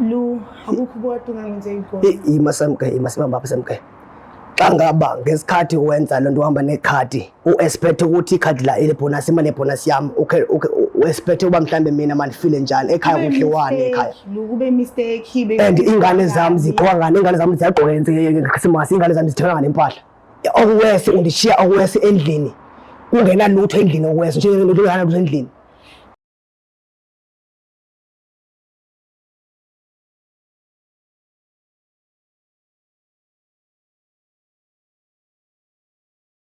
Lu, akukho ubukade ungangenze igoli. Ima Samke, ima sibamba apha Samke. Xa ngaba ngesikhathi wenza le nto uhamba nekhadi, u-expect ukuthi ikhadi la ile bonus, imali yebonus yam, ukhe ukhe u-expect uba mhlambe mina mandifile njani ekhaya, kudliwani ekhaya. Lu, kube mistake be. And iingane zam zigqoka ngani, iingane zam ziyagqoka ngeKhrisimasi, iingane zam zithenga ngani impahla. Okuwesi undishiya okuwesi endlini, kungenalutho endlini okuwesi, nje kungenalutho endlini.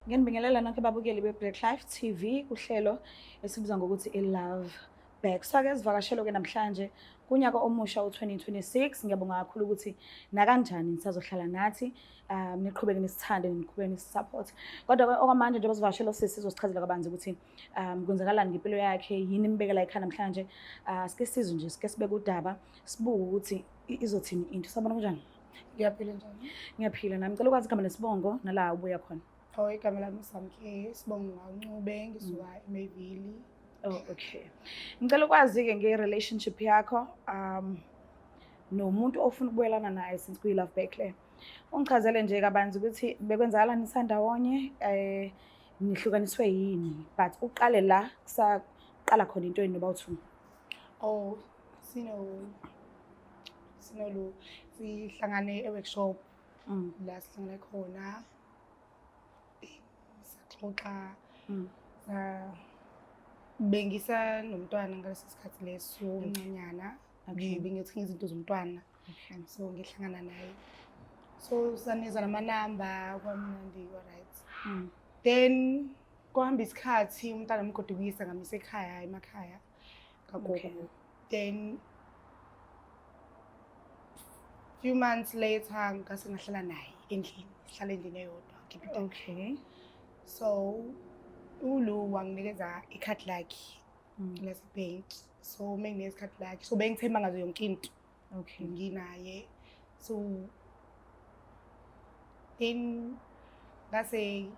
Ngiyanibingelela nonke babukeli be-Black Life TV kuhlelo esibiza ngokuthi i-Love Back. Sake sivakashelo-ke namhlanje kunyaka omusha u-2026. Ngiyabonga kakhulu ukuthi nakanjani nisazohlala nathi, niqhubeke nisithande, niqhubeke nisisupport. Kodwa-ke okwamanje njengoba sivakashelo sisi sizosichazela kabanzi ukuthi kwenzakalani ngempilo yakhe, yini imbekela ekhaya namhlanje. Sike sizwe nje, sike sibeke udaba, sibuke ukuthi izothini into. Sabona kunjani? Ngiyaphila, njani? Ngiyaphila nami. Ngicela ukwazi igama nesibongo nala ubuya khona. Oh, igama lami uSamke, sibongo ngaNcube, ngisuka eMayville. Oh, okay. Ngicela ukwazi-ke nge-relationship yakho nomuntu ofuna ukubuyelana naye since kuyi-love back le. Ungichazele nje kabanzi ukuthi bekwenzakalani nisandawonye, nihlukaniswe yini, but uqale la kusaqala khona into yenu noba uthu. Oh, sino sihlangane e-workshop la sihlangane khona, saxoxa, sa bengisa nomntwana ngaleso sikhathi leso umncanyana, bengithenga izinto zomntwana, so ngihlangana naye, so sanikeza namanamba, kwamnandi, kwa-right. Then kwahamba isikhathi, umntwana ngamgodukisa, ngamisa ekhaya, emakhaya kagogo. Then few months later ngase ngahlala naye endlini, sihlala endlini eyodwa, keep it. So ulu wanginikeza ikhadi lakhe lasebhenki, so uma nginikeza ikhadi lakhe, so bengithemba ngazo yonke into nginaye. So then ngase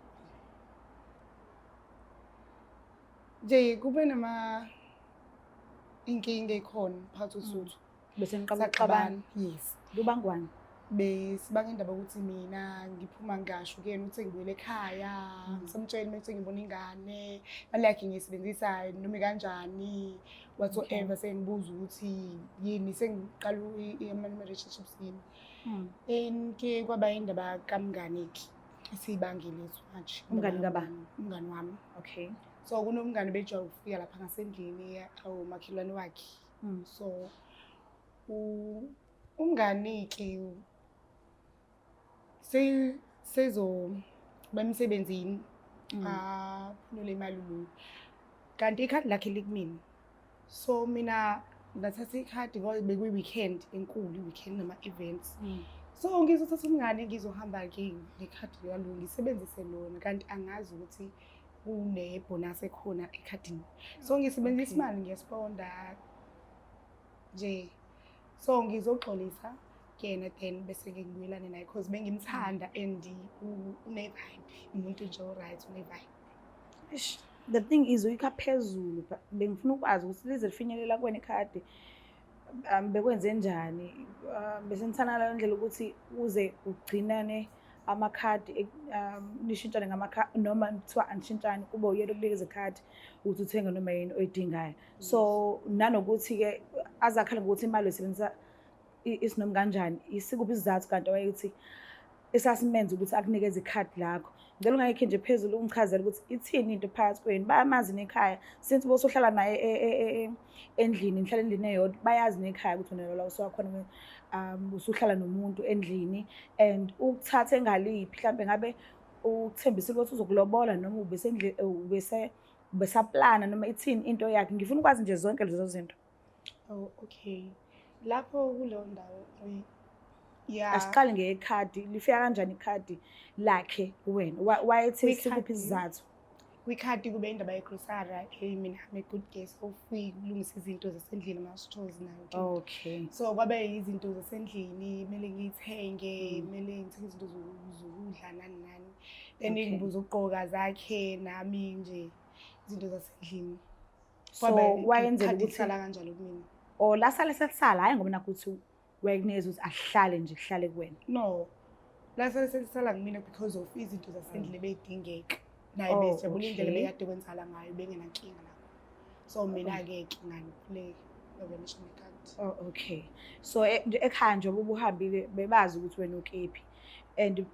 nje kube nama inkinga ekhona phakathi kwesuthu. Bese niqala ukuxabana. Yes. Lubangwani? Besibanga indaba yokuthi mina ngiphuma ngisho kuyena ukuthi ngibuyele ekhaya, ngisamtshela ukuthi ngibona ingane, imali yakhe ngiyisebenzisa noma kanjani whatsoever, sengibuza ukuthi yini sengiqala ama-relationships yini. Then ke kwaba indaba kamngani-ke esiyibangile manje. Umngani kabani? Umngani wami. So kunomngani bejwayele ukufika lapha ngasendlini, awumakhelwane wakhe. So umngani-ke sezoba emsebenzini, aphunyule imali lo, kanti ikhadi lakhe likumina. So mina ngathatha ikhadi ngoba bekuyi-weekend enkulu, i-weekend nama-events. So ngizothatha umngane, ngizohamba-ke ngekhadi likalo, ngisebenzise lona, kanti angazi ukuthi kune-bonus ekhona ekhadini. So ngisebenzisa imali, ngiyasponda nje. So ngizoxolisa kuyena, then bese ngibuyelane naye, cause bengimthanda and une-vibe, umuntu nje o-right, une-vibe. Eish, the thing is uyikha phezulu, but bengifuna ukwazi ukuthi lize lifinyelela kuwena ikhadi, bekwenze njani, bese nithanda ngaleyo ndlela ukuthi uze ugcinane amakhadi, nishintshane ngamakhadi, noma kuthiwa anishintshane, kube uyena okunikeza ikhadi ukuthi uthenge noma yini oyidingayo. So nanokuthi-ke azakhale ngokuthi imali uyisebenzisa isinoma kanjani, isikuphi isizathu kanti wayethi esasimenza ukuthi akunikeze ikhadi lakho. Ngicela ungayikhi nje phezulu, ungichazele ukuthi ithini into phakathi kwenu. Bayamazi nekhaya since bosohlala naye endlini, nihlala endlini eyodwa, bayazi nekhaya ukuthi wena la usuwakhona, usuhlala nomuntu endlini, and ukuthatha engaliphi mhlambe ngabe ukuthembisile ukuthi uzokulobola noma ubese ubesaplana noma ithini into yakhe. Ngifuna ukwazi nje zonke lezo zinto. Oh, okay. Lapho kuleyo ndawo, yeah. Asiqale ngekhadi, lifika kanjani ikhadi lakhe kuwena? Wayethe sikuphi isizathu? Kwikhadi kube indaba yegrosara. Hey, mina I'm a good guest ofike ukulungisa izinto zasendlini, ama-stores nayo. So kwabe izinto zasendlini kumele ngiyithenge, kumele ngithenge izinto zokudla nani nani. Then iy'ngubo zokugqoka zakhe nami nje, izinto zasendlini. So wayenzela ukuthi sala kanjalo kumina. Or lasale selisala, hhayi ngoba nakho ukuthi wayekunikeza ukuthi ahlale nje kuhlale kuwena? No, lasale selisala kumina because of izinto zasendlini bey'dingeka. Naye bejabula indlela bekade kwenzakala ngayo, bengenankinga lapho. So mina-ke ngangile ngavele nekhadi. Oh, okay. So nje ekhaya nje ubuhambile bebazi ukuthi wena ukephi, and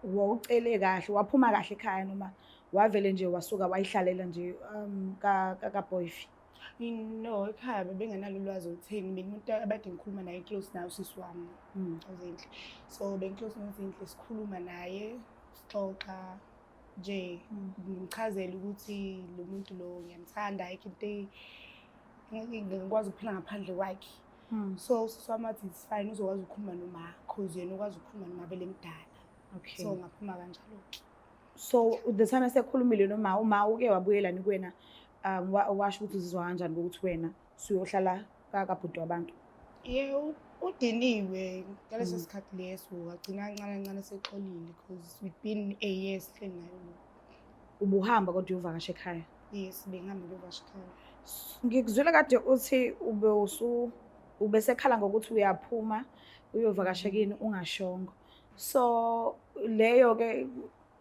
wawucele kahle, waphuma kahle ekhaya, noma wavele nje wasuka wayihlalela nje ka-boyfriend? No, ekhaya bebengenalo ulwazi olutheni. Mina umuntu abade ngikhuluma naye close naye usisi wami uZinhle. So bengi-close noZinhle, sikhuluma naye, sixoxa nje, ngimchazele ukuthi lo muntu lo ngiyamthanda, ayikho into ngikwazi ukuphila ngaphandle kwakhe. So usisi wami wathi it's fine, uzokwazi ukukhuluma noma, cause yena ukwazi ukukhuluma noma vele emdala. So ngaphuma kanjalo-ke. So the time esekhulumile noma uma uke wabuyelani kuwena, washo ukuthi uzizwa kanjani ngokuthi wena suyohlala kabhuti wabantu? Ye, udiniwe ngaleso sikhathi leso, wagcina kancane kancane sexolile because we've been a year sihleli naye lo. Ubuhamba kodwa uyovakasha ekhaya? Yes, bengihamba ngiyovakasha ekhaya. Ngikuzwile kade uthi ube usu ubesekhala ngokuthi uyaphuma uyovakasha kini ungashongo. So leyo ke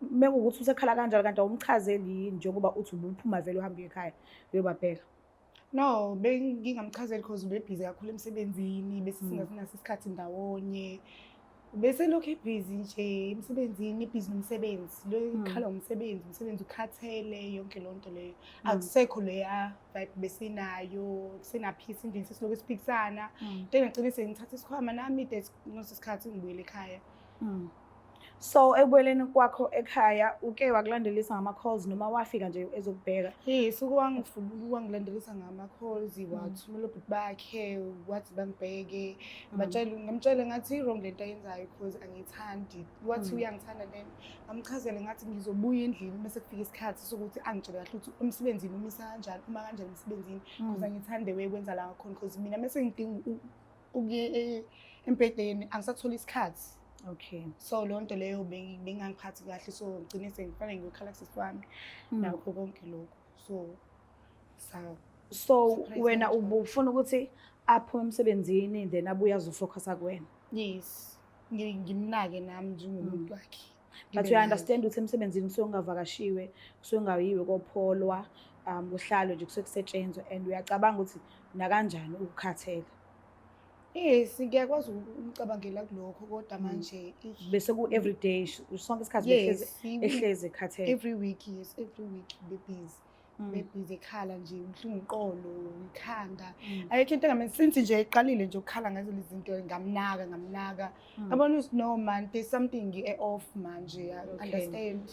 mekuwukuthi usekhala kanjalo, kanti awumchazeli yini njengoba uthi ubuphuma vele uhambe uye ekhaya uyobabheka? No, bengingamchazeli because ube-busy kakhulu emsebenzini, bese singasenaso isikhathi ndawonye. Bese lokhu e-busy nje emsebenzini, e-busy nomsebenzi. Lo ikhala umsebenzi, umsebenzi ukhathele, yonke leyo nto leyo. Akusekho leya vibe besinayo, kusena-peace endlini, sesilokhu siphikisana. Into engagcine sengithatha isikhwama nami ngaleso sikhathi ngibuyele ekhaya. So ekubuyeleni kwakho ekhaya uke wakulandelisa ngama-calls noma wafika nje ezokubheka? Yes, wangilandelisa ngama-calls, wathumela ubhuti bakhe, wathi bangibheke. Batshela, ngamtshela ngathi i-wrong lento ayenzayo because angiyithandi. Wathi uyangithanda, then ngamchazela ngathi ngizobuya endlini bese kufika isikhathi sokuthi angitshele kahle ukuthi emsebenzini umisa kanjani, uma kanjani emsebenzini, because angithandi the way kwenza la ngakhona, because mina mase ngidinga ukuye embhedeni angisatholi isikhathi. So leyo nto leyo bengangiphathi kahle, so ngigcine sengifanele ngiyokhala kusisi wami nakho konke lokho. So sa So surprise wena kanjalo. Ubufuna ukuthi aphume emsebenzini then abuye azofocusa kuwena? Yes. Ngimnake nami njengomuntu wakhe. But Ngibe you naye. Understand ukuthi emsebenzini kusuke kungavakashiwe, kusuke kungayiwe kopholwa, kuhlalwe nje, kusuke kusetshenzwa, and uyacabanga ukuthi nakanjani ukukhathele. Yes, ngiyakwazi ukucabangela kulokho, kodwa manje Bese ku everyday, sonke isikhathi Yes, behlezi ehlezi ekhathele. Every week, yes, every week be-busy. Be-busy ekhala nje, ubuhlungu iqolo, ikhanda. Ayikho into engamenza since nje eqalile nje ukukhala ngazo lezi zinto, ngamnaka, ngamnaka. Ngabona ukuthi no man, there's something off manje, I understand.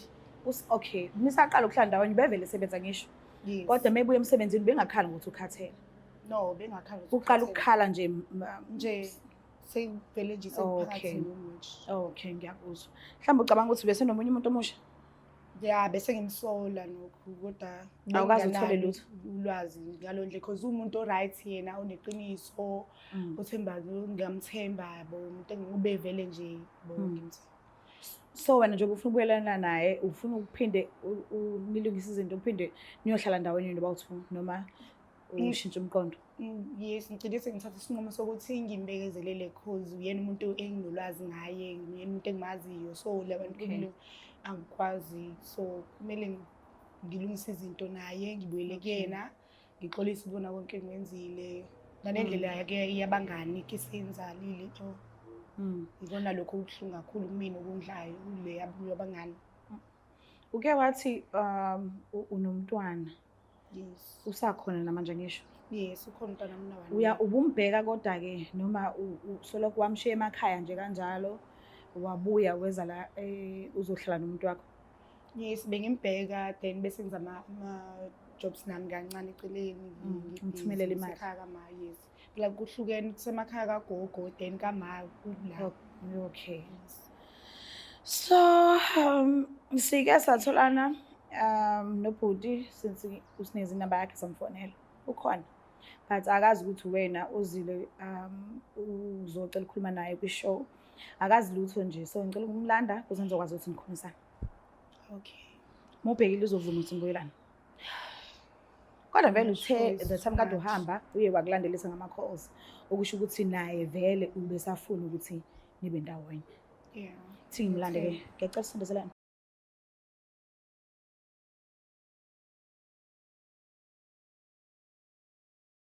Okay, nisaqala ukuhlala ndawonye bevele sebenza ngisho. Yes. Kodwa mebuya emsebenzini bengakhala ngokuthi ukhathele? No, bengakhala ukuthi Uqala ukhathele. Ukukhala nje Nje sekuvele nje sekuphakathi nomuthi. Okay, ngiyakuzwa. Mhlawumbe ucabanga ukuthi bese nomunye umuntu omusha? Ya, bese ngimsola nokho, kodwa Awukaze uthole benginganalo lutho? ulwazi ngalo ndlela, because umuntu o-right yena, oneqiniso, othemba, ngingamthemba yabo, umuntu engubevele nje bo ngimthemba. So wena njengoba ufuna ukubuyelana naye, ufuna ukuphinde nilungise izinto, uphinde niyohlala ndawonye noba uthu noma ushintshe umqondo? Yes, ngigcine sengithatha isinqumo sokuthi ngimbekezelele cause uyena umuntu enginolwazi ngaye, nguyena umuntu engimaziyo. So la bantu angikwazi, so kumele ngilungise izinto naye, ngibuyele kuyena, ngixolise kubona konke engikwenzile. Ngale ndlela ke yabangani ke senzalile, oh. Ikona lokho okubuhlungu kakhulu kumina okungidlayo kule yabangani. Uke wathi unomntwana. Yes. Usakhona namanje ngisho? Yes, ukhona umntwana wami one Uya year. Ubumbheka kodwa ke noma solokhu wamshiya emakhaya nje kanjalo, wabuya weza la uzohlala nomuntu wakho? Yes, bengimbheka, then bese ngizama ama-jobs nami kancane eceleni. Ngithumelele imali. Ngisekhaya kama, yes. Phela kuhlukene, kusemakhaya kagogo then kama kula. Oh, okay. Yes. So sike satholana nobhuti, since usinikeze inamba yakhe samfonela. Ukhona. But akazi ukuthi wena uzile uzocela ukukhuluma naye kwi-show. Akazi lutho nje, so ngicela ukumlanda ukuze ngizokwazi ukuthi ngikhulumisane. Okay. Mubhekile uzovuma ukuthi ngibuyelane. Kodwa Kodwa vele uthe the time kade uhamba uye wakulandelisa ngama-calls, okusho ukuthi naye vele ubesafuna ukuthi nibe ndawonye. Yeah. Thi ngimlande-ke, ngiyacela usondezelane.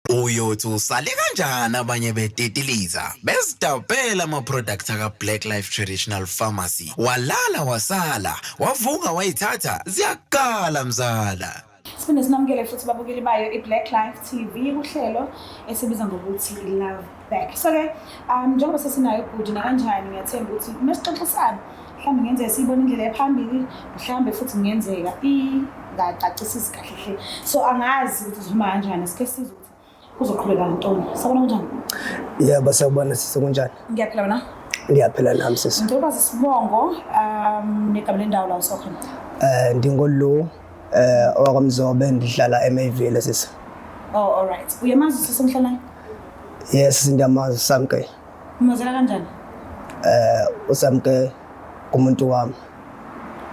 Uyothi usale kanjani abanye betetiliza bezidabhela ama-product aka-Black Life Traditional Pharmacy, walala wasala wavuka wayithatha ziyakala mzala. Siphinde sinamukele futhi babukeli bayo i-Black Life TV kuhlelo esibiza ngokuthi Love Back. So-ke njengoba sesinayo ubhuti nakanjani, ngiyathemba ukuthi uma sixoxisana mhlawumbe kungenzeka siyibone indlela ephambili, mhlawumbe futhi kungenzeka ingacacisisi kahle hle. So angazi ukuthi uzohamba kanjani, sike sizwe ukuthi kuzoqhubeka ntoni. Sabona kunjani? Yebo, siyabona sisi, kunjani? Ngiyaphila wena? Ndiyaphila nami sisi. Ngicela ukwazi isibongo negama lendawo la usuka khona. Ndingolu owakwaMzobe, ndihlala eMayville sisi. Oh, all right. Uyamazi usisi omhlala naye? Yes, ndiyamazi uSamke. Umazela kanjani? USamke umuntu wami.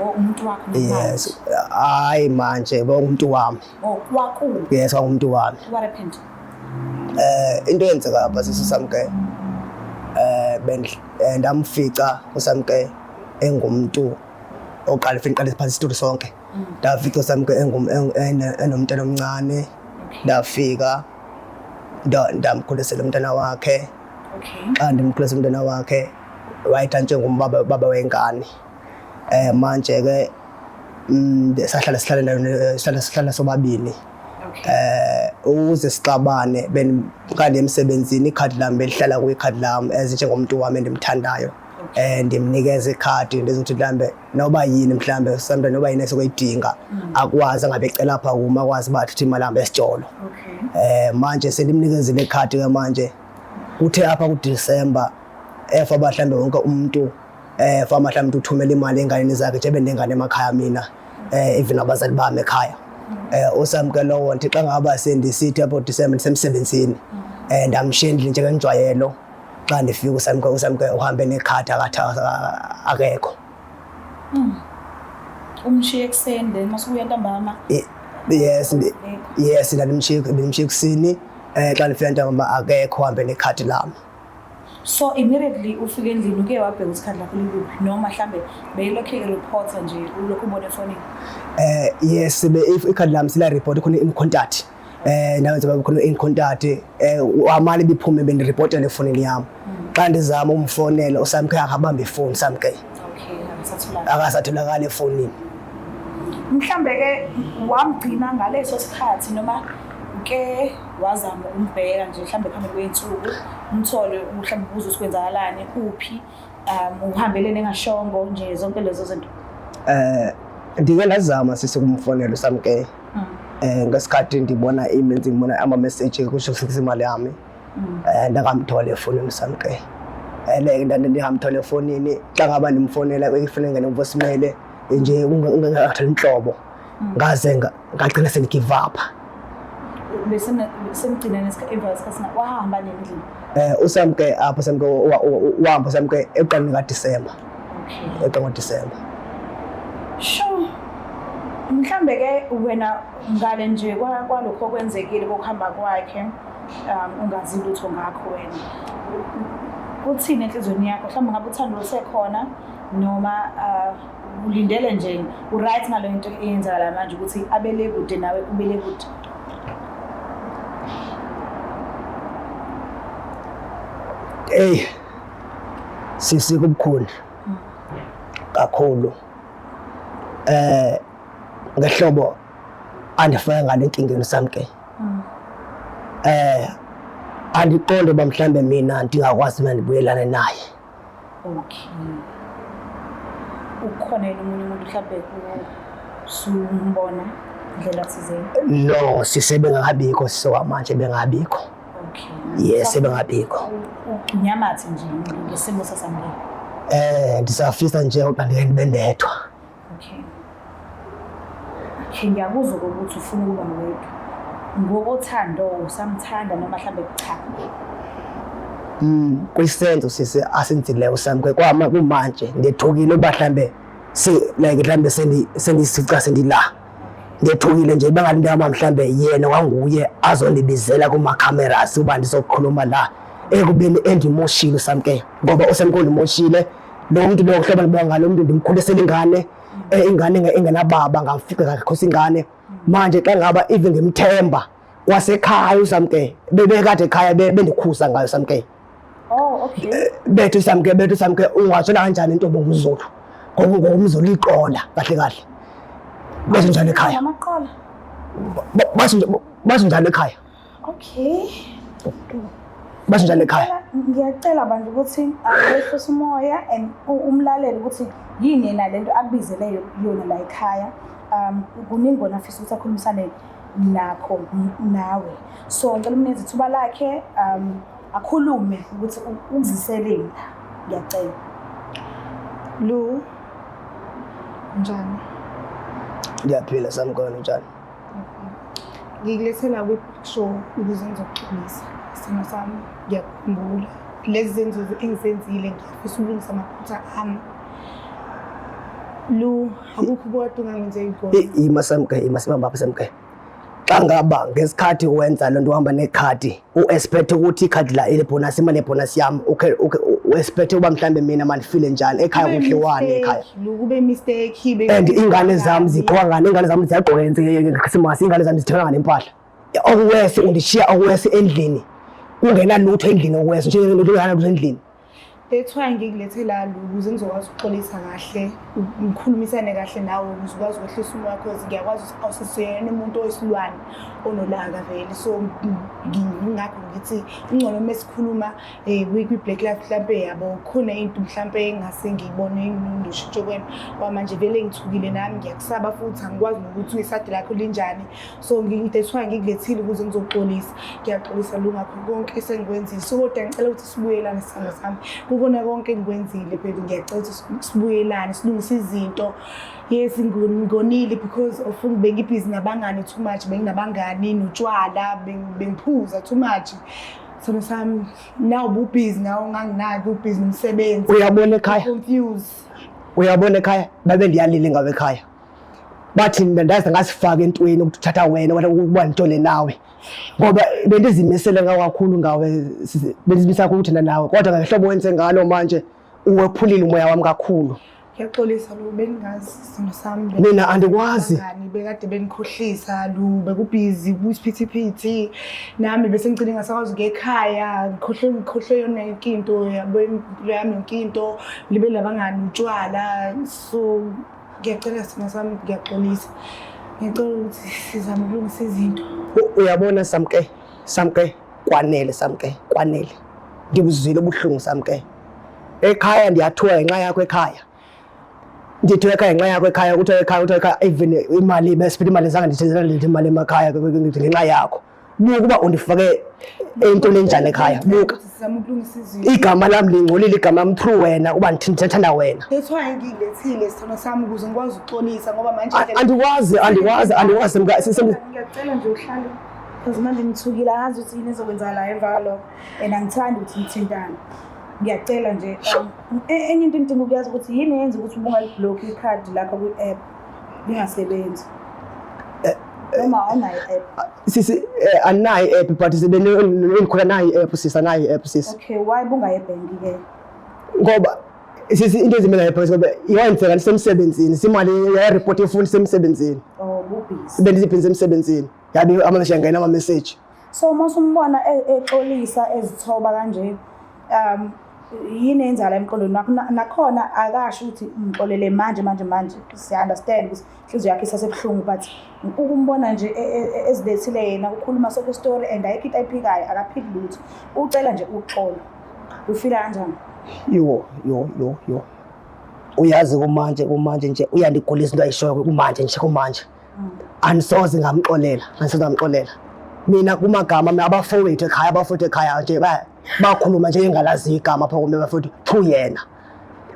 Oh, umuntu wakho namanje? Yes. Hayi manje, umuntu wami. Oh, kwaku. Yes, umuntu wami. What happened? Into eyenzeka apha sisi uSamke, ndamfica uSamke engumuntu oqala ifuna iqale phansi isitori sonke. Ndafica uSamke enomntana omncane. Ndafika ndamkhulisela umntana wakhe. Xa ndimkhulisela umntana wakhe wayetha njengombaba baba wengane. Manje ke sahlala sihlala sihlala sihlala sobabini. Ukuze sixabane kanti emsebenzini ikhadi lami belihlala kwikhadi lami as njengomuntu wami endimthandayo. Ndimnikeza ikhadi ndizothi mhlambe noba yini mhlambe sometimes noba yini esokuyidinga akwazi angabe ecela apha kuma akwazi uba athathe imali ahambe esitolo. Manje sendimnikezile ikhadi ke manje kuthe apha kuDisemba efa mhlambe wonke umuntu fa mhlambe uthumela imali enganeni zakhe nje bendengane emakhaya mina even abazali bami ekhaya. uSamke lowo nti xa ngaba sendisithi apho Disemba ndisemsebenzini ndamshiya endlini njengenjwayelo. Xa ndifika uSamke uhambe nekhadi akekho. Umshiye ekuseni then masubuya ntambama? Yes, yes, ndandimshiye ekuseni. Xa ndifika ntambama akekho, uhambe nekhadi lami. So immediately ufike endlini uke wabheka ukuthi ikhadi lakho likuphi noma mhlambe beyilokhu i-reporter nje ulokhu ubona efonini? Yes, if ikhadi lami sila report khona in contact. Nawenza babe khona in contact, amali ibiphume bendiripotele efonini yami. Xa ndizama umfonela uSamke akabambi ifoni uSamke. Okay, akasatholakali. Akasatholakali efonini. Mhlambe ke wamgcina ngaleso sikhathi noma ke wazama umbheka nje mhlambe phambili kwey'nsuku umthole mhlambe ubuze ukuthi kwenzakalani uphi, uhambelene engashongo nje zonke lezo zinto? Ndike ndazama sisi ukumfonela uSamke. Ngesikhathi ndibona emails, ngibona ama message kusho ukuthi imali yami. Ndakamthola efonini uSamke. Le ndingamthola efonini xa ngaba ndimfonela ifoni ingene voicemail nje ungatholi inhlobo. Ngaze ngagcina sengigive up. Bese semgcina emva kwesikhathi wahamba nini endlini? uSamke apho uSamke wahamba uSamke ekuqaleni kaDisemba. Ekuqaleni kaDisemba. Sure. Mhlambe ke wena ngale nje kwalokho okwenzekile kokuhamba kwakhe, ungazi lutho ngakho wena. Uthini enhliziyweni yakho? Mhlawumbe ngabe uthando lusekhona noma ulindele nje u-right ngale nto eyenzakala manje ukuthi abele kude nawe ubele kude? Hey, sisi kubukhulu kakhulu. Ngehlobo andifaka ngale nkingeni uSamke. Andiqonde uba mhlambe mina ndingakwazi mina ndibuyelane naye. Okay. Ukhona yini omunye umuntu mhlambe usumbona indlela thizeni? No, sisebengakabikho sisokwamanje bengabikho. Okay. Yes, bengabikho. Unyamathi nje ngesimo saSamke. Ndisafisa nje ukuba ndike ndibe ndedwa. Okay. Okay, ngiyakuzwa ukuthi ufuna ukuba wedwa. Ngokothando usamthanda noma mhlambe cha? Kwisenzo sisi asenzileyo uSamke kwama kumanje ndethukile uba mhlambe si like mhlambe sendisica sendila. Ngethukile nje bengalindanga mhlambe yena kwanguye azondibizela kuma-cameras uba ndizokhuluma la ekubeni endimoshile uSamke, ngoba uSamke undimoshile lo muntu lo hlobo ngibonga ngalo muntu, ndimkhulisela ingane, ingane engenababa, ngamfica ngakhosa ingane. Manje xa ngaba even ngimthemba kwasekhaya uSamke, bebekade ekhaya bendikhusa ngayo uSamke. Oh, okay. Bethu Samke, bethu Samke, ungatshela kanjani intombi ngumZulu? Ngoba ngumZulu iqola kahle kahle. Basho njalo ekhaya. Amaqola. Basho njalo ekhaya. Okay. Basho njalo ekhaya. Ngiyacela bandla ukuthi awehlise umoya and umlalele ukuthi yini yena lento akubizele yona la ekhaya. Kuningi kona afisa ukuthi akhulumisane nakho nawe. So ngicela umnikeze ithuba lakhe akhulume ukuthi ukuziseleni la. Ngiyacela. Lu, njani? Ngiyaphila Samkelo, njani? Ngikulethela kwi-show ukuze ngizokuxolisa. Isimo sami ngiyakukhumbula. Lezi zenzo engizenzile ngiyafisa ukulungisa amaphutha ami. Lu, akukho ubukade ungangenze igona. Ima Samke, ima sibamba Samke. Xa ngaba ngesikhathi wenza lento uhamba nekhadi, u-expect ukuthi ikhadi la ile bonus, imali yebonus yami, ukhe u-expect uba mhlambe mina mandifile njani ekhaya, kudliwani ekhaya? Lu, kube mistake. And ingane zami zigqoka ngani? Ingane zami ziyagqoka ngeChristmas, ingane zami zithenga ngale mpahla. Okuwese undishiya okuwese endlini, kungenalutho endlini, okuwese nje kungenalutho endlini. That's why ngikulethela lo ukuze ngizokwazi ukuxolisa kahle, ngikhulumisane kahle nawe ukuze ukwazi ukwehlisa umoya, cause ngiyakwazi ukuthi awusesiyena umuntu oyisilwane onolaka vele. So ngingakho ngithi ungcono uma sikhuluma kwi-Black Life, mhlampe yabo khona into mhlampe engase ngiyibone noshintsho kwena. Kwamanje vele ngithukile nami, ngiyakusaba futhi angikwazi nokuthi isadi lakho linjani. So that's why ngikulethile ukuze ngizoxolisa. Ngiyaxolisa lo ngakho konke esengikwenzile. So kodwa ngicela ukuthi sibuyelane sithando sami. Kukona konke engikwenzile baby, ngiyacela ukuthi sibuyelane, silungise izinto. Yes, ngonile because of bengibhizi nabangani too much, benginabangani notshwala, bengiphuza too much. Sithando sami, nawe ububhizi nawe unganginaki, ubhizi nomsebenzi. Uyabona ekhaya? Confused. Uyabona ekhaya babe ndiyalile ngawe ekhaya. Bathi mina ndaze ngasifaka entweni ukuthi uthatha wena wena ukuba ngitshole nawe, ngoba bendizimisele ngawe kakhulu ngawe, bendizimisele kakhulu ukuthi nawe, kodwa ngehlobo wenze ngalo manje uwephulile umoya wami kakhulu. Ngiyaxolisa lo, bengingazi sithando sami. Mina andikwazi. Abangani bekade benikhohlisa lo, bekubhizi kusiphithiphithi, nami bese ngigcine ngasakwazi ukuya ekhaya, ngikhohlwe yona yonke into yabo, impilo yami yonke into libe labangani utshwala. So ngiyacela sithando sami, ngiyaxolisa, ngiyacela ukuthi sizame ukulungisa izinto. Uyabona Samke, Samke, kwanele Samke, kwanele. Ndibuzwile ubuhlungu Samke. Ekhaya ndiyathuka ngenxa yakho ekhaya. Ndithiwe ekhaya ngenxa yakho ekhaya, kuthiwa ekhaya, kuthiwa ekhaya, even imali besiphethe imali zange ndithezela ndithi imali emakhaya ngenxa yakho. Buka uba undifake entweni enjani ekhaya, buka. Sizame ukulungisa izinto. Igama lami lingcolile, igama lami through wena, uba ndithanda wena. That's why ngilethile sithando sami ukuze ngikwazi ukuxolisa, ngoba manje Andikwazi, andikwazi, andikwazi Samke. Ngiyacela nje uhlale, because manje ngithukile, angazi ukuthi yini ezokwenzakala emva kwalokho and angithandi ukuthi ngithintane. Ngiyacela nje, enye into engidinga ukuyazi ukuthi yini eyenza ukuthi ubungalibhlokhi ikhadi lakho kwi-app lingasebenzi, noma awunayo i-app? Sisi, andinayo i-app, but sibe nayo i-app sisi, anayo i-app sisi. Okay, why bungaye ebhenki-ke? Ngoba sisi into ezimele ebhenki ngoba iwenzeka ndisemsebenzini, simali yayiripoti efuni semsebenzini. Oh, ubhizi. Bendisibhizi emsebenzini, yabe amanje angena ama-message. So uma usumbona exolisa ezithoba kanje, yini eyenzakala emqondweni wakho? Nakhona akasho ukuthi ngixolele manje manje manje, siya-understand ukuthi inhliziyo yakhe isasebuhlungu, but ukumbona nje ezilethile yena ukhuluma sonke story and ayikho into ayiphikayo, akaphiki lutho, ucela nje uxolo, ufila kanjani? Yo yo yo yo, uyazi kumanje nje uyandigulisa into ayishoyo kumanje nje, kumanje andisoze ngamxolela, andisoze ngamxolela mina kumagama mina. Abafowethu ekhaya, abafowethu ekhaya nje bakhuluma nje engalazi igama apha kume bafowethu thu yena.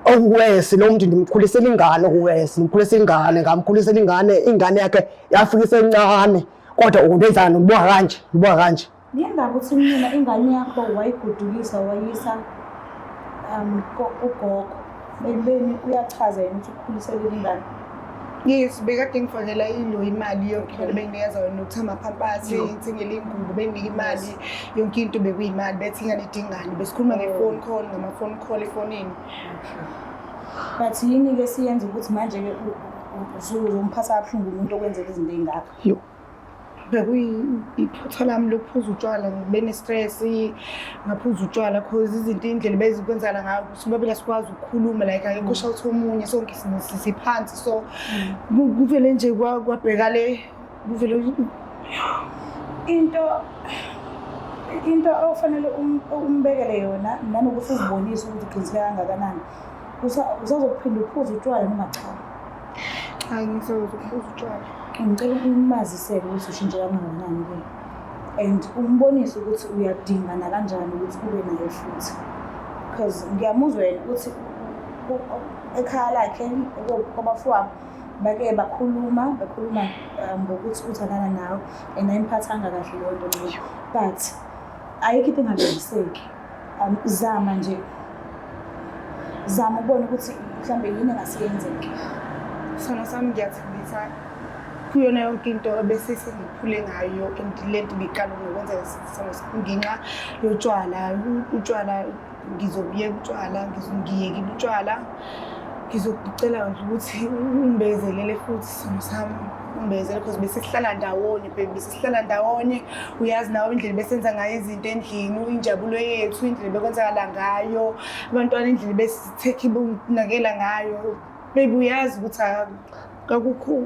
Okuwesi lo muntu ndimkhulisela ingane, okuwesi ndimkhulisela ingane, ngamkhulisela ingane, ingane yakhe yafika isencane, kodwa undenzani? Ubuka kanje, ubuka kanje. Niyendaba ukuthi mina ingane yakho wayigodukisa wayisa kugogo, ekubeni uyachaza yena ukuthi ukukhuliselile ingane. Yes, bekade ngifakela ilo imali yonke into benginikeza yona ukuthi amaphampasi, ngithengele ingubo, benginika imali, yonke into bekuyimali, bethi ingane idingani, besikhuluma nge-phone call, ngama-phone call efonini. But yini-ke siyenza ukuthi manje-ke uzomphatha kabuhlungu umuntu okwenzela izinto ey'ngaka? Yo. Bekuyiphutha lami lokuphuza utshwala, ngibe ne-stress, ngaphuza utshwala cause izinto indlela bezikwenzakala ngayo sobabili asikwazi ukukhuluma, like akekho oshawutha omunye, sonke siphansi, so kuvele nje kwabheka le kuvele. Into ofanele umbekele yona nanokuthi uzibonise ukuthi uqiniseke kangakanani, usazophinda uphuze utshwala noma cha? Cha, ngisazophuza utshwala. Ngicela umaziseke ukuthi ushintshe kangakanani-ke and umbonise ukuthi uyadinga nakanjani ukuthi ube naye futhi, because ngiyamuzwa yena ukuthi ekhaya lakhe kwabafowabo bake bakhuluma bekhuluma ngokuthi uthandana nawe and ayimphathanga kahle leyo nto leyo, but ayikho into engalungiseki. Zama nje, zama ukubona ukuthi mhlawumbe yini engasiyenzeke. Sona sami, ngiyathembisa kuyona yonke into ebese sengikhule ngayo and le nto ibiqala nokwenzeka ngenxa yotshwala. Utshwala ngizobuyeka, utshwala ngiyekile utshwala. Ngizokucela nje ukuthi ungibezelele futhi, simo sami, ungibezelele because bese sihlala ndawonye, baby, bese sihlala ndawonye. Uyazi nawe indlela besenza ngayo izinto endlini, injabulo yethu, indlela bekwenzakala ngayo, abantwana indlela besithekhi bunakela ngayo. Baby, uyazi ukuthi akukho.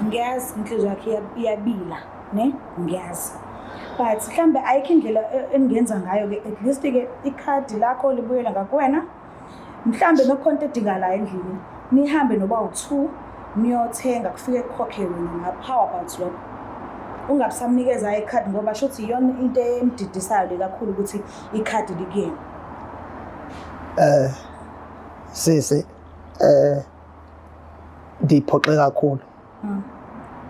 Ngiyazi inhliziyo yakhe iyabila ne, ngiyazi, but mhlambe ayikho indlela engingenza ngayo-ke, at least-ke ikhadi lakho libuyela ngakuwena, mhlambe nokhona into edingakalayo endlini, nihambe noba u-two niyothenga, kufike kukhokhe wena ngapha. How about lokho? Ungabe usamnikeza ikhadi ngoba shuthi iyona into emdidisayo le kakhulu ukuthi ikhadi likuyena. Sisi, ndiphoxe kakhulu.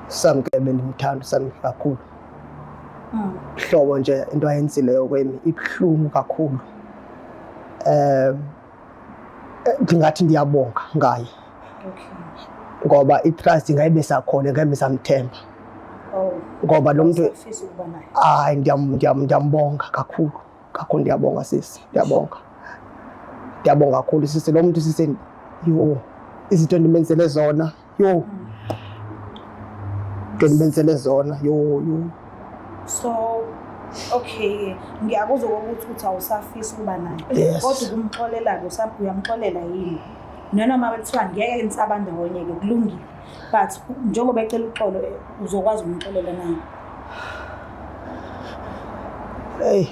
Samke bendimthanda Samke kakhulu. Hlobo nje into ayenzileyo kwemi ibuhlungu kakhulu. Ndingathi ndiyabonga ngaye. Ngoba i-trust ngayibe sakhona, ngayibe samthemba. Ngoba lo muntu Usafisa ukuba naye. Hayi, ndiyambonga kakhulu. Kakhulu ndiyabonga sisi, ndiyabonga. Ndiyabonga kakhulu sisi, lo muntu sisi, yo, izinto endimenzele zona, yo. Into endimenzele zona, yo yo. So okay, ngiyakuzwa ukuthi uthi awusafisi ukuba naye. Yes. Kodwa ukumxolela-ke uyamxolela yini? Nanoma bekuthiwa ngeke nisaba ndawonye-ke, kulungile. But njengoba ecela uxolo, uzokwazi ukumxolela na? Hey,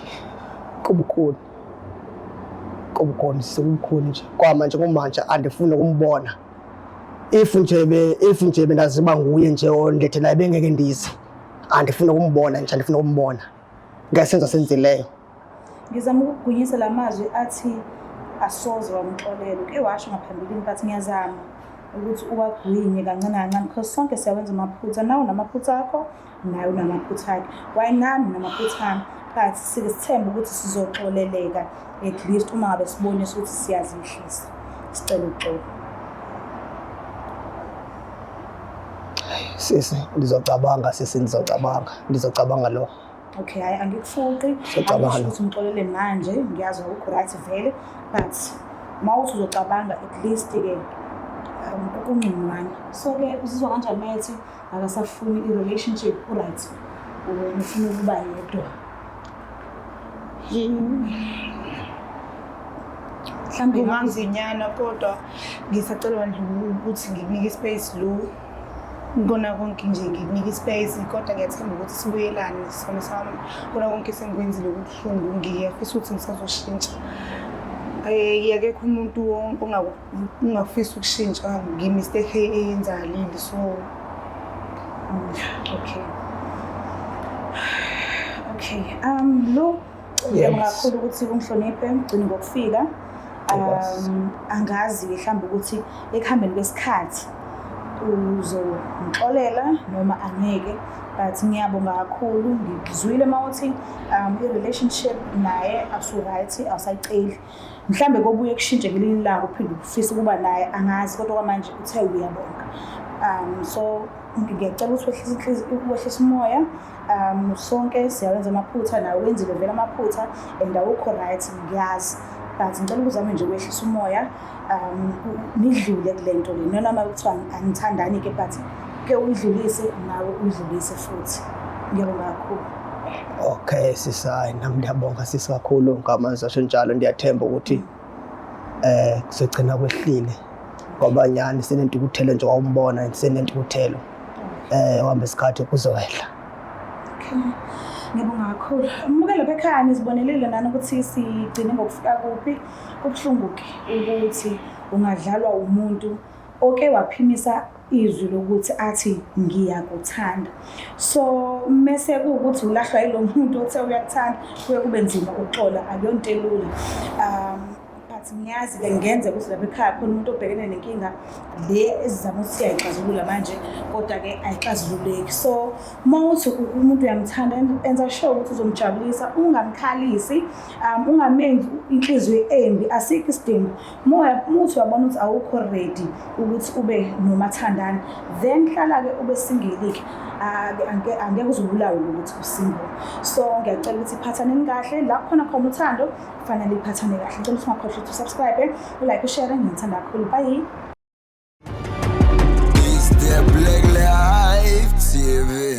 kubukhulu. Kubukhulu, sikubukhulu nje. Kwamanje kumanje andifuni ukumbona. If nje bendaziba nguye nje ondilethelayo bengeke ndize. Andifuni ukumbona nje, andifuni ukumbona. Ngesenzo senzileyo. Ngizama ukugwinyisa la mazwi athi asoze wamxolela. Uke washo ngaphambilini, but ngiyazama ukuthi uwagwinye kancane kancane because sonke siyawenza amaphutha. Nawe unamaphutha akho, naye unamaphutha akhe. Why nami nginamaphutha ami. But sike sithembe ukuthi sizoxoleleka at least uma ngabe sibonisa ukuthi siyazehlisa. Sicela uxolo. Sisi, ndizocabanga sisi, ndizocabanga. Ndizocabanga lo. Okay, hayi, angikufuqi. Siyacabanga. Angisho ukuthi ngixolele manje, ngiyazi awukho right vele, but uma uthi uzocabanga at least ke kungconywana. So ke uzizwa kanjani mayethi akasafuni i-relationship, u-right? Wena ufuna ukuba yedwa. Mhlawumbe kunganzinyana, kodwa ngisacela nje ukuthi ngikunike ispace lo. Kona konke nje ngikunika ispace, kodwa ngiyathemba ukuthi sibuyelane, sona sami. Kona konke sengikwenzile kubuhlungu, ngiyafisa ukuthi ngisazoshintsha. Akekho umuntu ongakufisa ukushintsha nge-mistake eyenzakalile, so Okay. Okay. Lo ngiyabonga kakhulu ukuthi ungihloniphe ugcine ngokufika. Yes. Angazi mhlawumbe ukuthi ekuhambeni kwesikhathi uzongixolela noma angeke. But ngiyabonga kakhulu, ngikuzwile uma uthi i-relationship naye asu-right, awusayiceli. Mhlambe kobuye kushintshe ngelinye ilanga uphinde ufise ukuba naye, angazi, kodwa kwamanje uthe uyabonga. So ngiyacela ukuthi wehlise inhliziyo, wehlise umoya. Sonke siyawenza amaphutha, nawe wenzile vele amaphutha and awukho right, ngiyazi. But ngicela ukuzame nje ukwehlisa umoya, nidlule kule nto le. Noma kuthiwa anithandani-ke, but ke uyidlulise nawe uyidlulise futhi. Ngiyabonga kakhulu. Okay sisi, hayi nami ndiyabonga sisi kakhulu ngamazwi asho njalo. Ndiyathemba ukuthi kuzogcina kwehlile ngoba nyani senentukuthelo nje, wawumbona senentukuthelo, uhamba isikhathi kuzohla. Okay. Ngiyabonga kakhulu. Mbukeli lapha ekhaya, nizibonelile nani ukuthi sigcine ngokufika kuphi. Kubuhlungu-ke ukuthi ungadlalwa umuntu oke waphimisa izwi lokuthi athi ngiyakuthanda. So mese kuwukuthi ulahlwa yilo muntu othe uyakuthanda, kuye kube nzima ukuxola, akuyonto elula. But ngiyazi-ke ngenzeka ukuthi lapha ekhaya khona umuntu obhekene nenkinga le ezizama ukuthi siyayixazulula manje, kodwa-ke ayixazululeki. So uma uthi umuntu uyamthanda, enza sure ukuthi uzomjabulisa, ungamkhalisi, ungamenzi inhliziyo embi, asikho isidingo. Uma uthi uyabona ukuthi awukho ready ukuthi ube nomathandana, then hlala-ke ube single-ke, angeke uzubulawe ngokuthi u-single. So ngiyacela ukuthi iphathaneni kahle, la kukhona khona uthando kufanele iphathane kahle. Ngicela ukuthi ungakhohlwa ukuthi u-subscribe, u-like, u-share. Nginithanda kakhulu, bye. It's the Black Life TV.